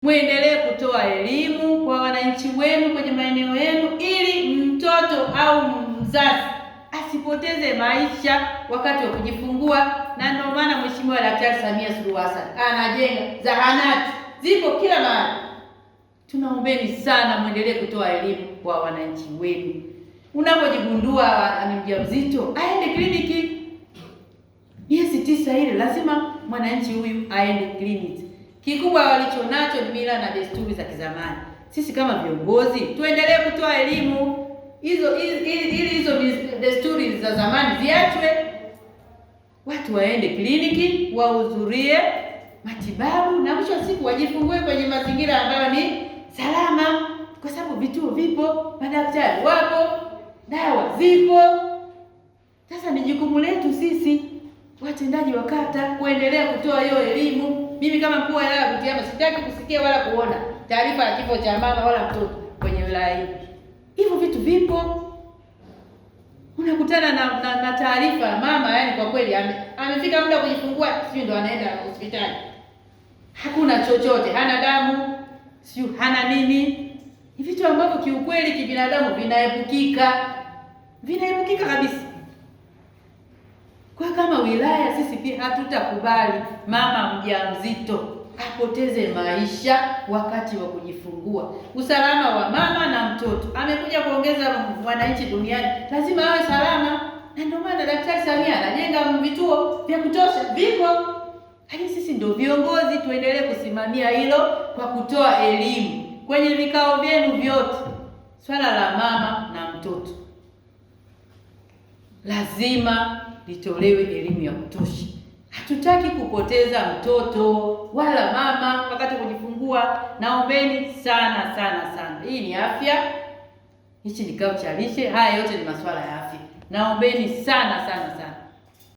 Mwendelee kutoa elimu kwa wananchi wenu kwenye maeneo yenu, ili mtoto au mzazi asipoteze maisha wakati wa kujifungua. Na ndio maana Mheshimiwa Daktari Samia Suluhu Hassan anajenga zahanati, zipo kila mahali. Tunaombeni sana mwendelee kutoa elimu kwa wananchi wenu. Unapojigundua ni mjamzito, aende kliniki. Miezi 9 ile lazima mwananchi huyu aende kliniki. Kikubwa walichonacho ni mila na desturi za kizamani. Sisi kama viongozi tuendelee kutoa elimu hizo, ili hizo desturi za zamani ziachwe, watu waende kliniki, wahudhurie matibabu na mwisho wa siku wajifungue kwenye mazingira ambayo ni salama, kwa sababu vituo vipo, madaktari wapo, dawa zipo. Sasa ni jukumu letu sisi watendaji wa kata kuendelea kutoa hiyo elimu. Mimi kama mkuu wa wilaya ya Butiama sitaki kusikia wala kuona taarifa ya kifo cha mama wala mtoto kwenye wilaya hii. Hivyo vitu vipo, unakutana na taarifa mama, yani kwa kweli amefika muda kujifungua, sijui ndo anaenda hospitali, hakuna chochote, hana damu, sijui hana nini. Ni vitu ambavyo kiukweli kibinadamu vinaepukika, vinaepukika kabisa. Kwa kama wilaya sisi pia hatutakubali mama mjamzito apoteze maisha wakati wa kujifungua. Usalama wa mama na mtoto, amekuja kuongeza wananchi duniani, lazima awe salama, na ndio maana Daktari Samia anajenga vituo vya kutosha, vipo. Lakini sisi ndio viongozi, tuendelee kusimamia hilo kwa kutoa elimu kwenye vikao vyenu vyote. Swala la mama na mtoto lazima litolewe elimu ya kutosha. Hatutaki kupoteza mtoto wala mama wakati wa kujifungua. Naombeni sana sana sana, hii ni afya, hichi ni kikao cha lishe, haya yote ni masuala ya afya. Naombeni sana sana sana.